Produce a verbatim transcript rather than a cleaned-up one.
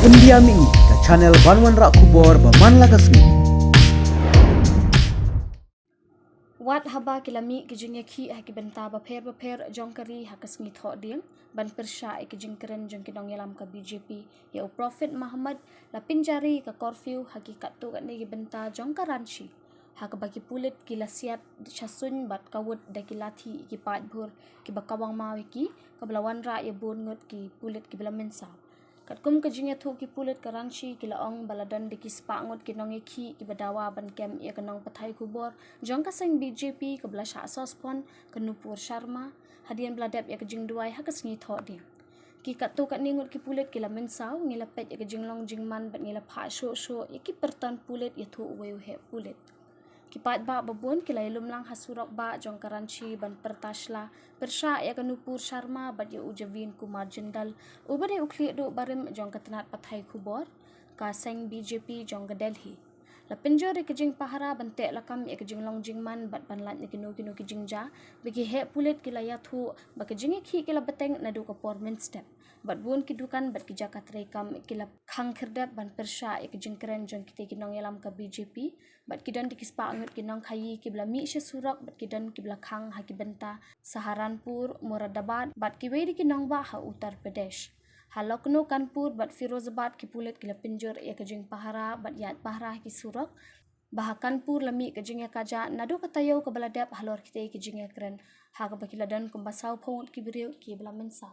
India Mih, ka channel ban wanrah khubor ba man la ka sngi. Wat haba ki la mih ki jingïakhih ha ki bynta bapher bapher jong ka ri ha ka sngi Thohdieng, ban pyrshah ïa ki jingkren jong ki nongïalam ka B J P ïa u Prophet Muhammad, la pynjari ka curfew ha ki katto katne ki bynta jong ka Ranchi. Ha kaba ki pulit ki la siat sha suiñ bad kawut da ki lathi ïa ki paidbah kiba kawang maw ïa ki, kaba la wanrah ïa bun ngut ki pulit kiba la mynsaw. Katkum ka jingïathuh ki pulit ka Ranchi, ki la ong ba la don da ki spah ngut ki nongïakhih kiba dawa ban kem ïa ka nongpathai khubor jong ka seng B J P kaba la shah suspend, ka Nupur Sharma, hadien ba la dep ïa ka jingduwai ha ka sngi Thohdieng. Ki katto katne ngut ki pulit ki la mynsaw, ngi la peit ïa ka jinglong jingman bad ngi la phah shuh shuh ïa ki pyrton pulit ïathuh uwei u heh pulit. Ki paidbah babun ki la ïalum lang ha surok bah jong ka Ranchi ban pyrta sla pyrshah ïa ka Nupur Sharma bad ïa u Javin Kumar Jindal, uba dei u khlieh duh barim jong ka tnat pathai khubor ka seng B J P jong ka Delhi. La pynjur ïa ka jingpahara ban teh lakam ïa ka jinglong jingman bad ban lait na kino kino ki jingjia ba ki heh pulit ki la ïathuh ba ka jingïakhih ki la bteng naduh ka por mynstep. Bad bun ki dukan bad ki jaka treikam ki la khang khyrdep ban pyrshah ïa ka jingkren jong kitei ki nongïalam ka B J P. Bad ki don da ki spah ngut ki nongkhaïi kiba la mih sha surok bad ki don kiba la khang ha ki bynta Saharanpur, Moradabad bad kiwei de ki nongbah ha Uttar Pradesh. Ha Lucknow, Kanpur bad Firozabad ki pulit ki la pynjur ïa ka jingpahara bad ïaid pahara ha ki surok. Ba ha Kanpur la mih ka jingïakajia naduh ka taïew kaba la dep halor kitei ki jingïakren, ha kaba ki la don kumba sawphew ngut ki briew kiba la mynsaw.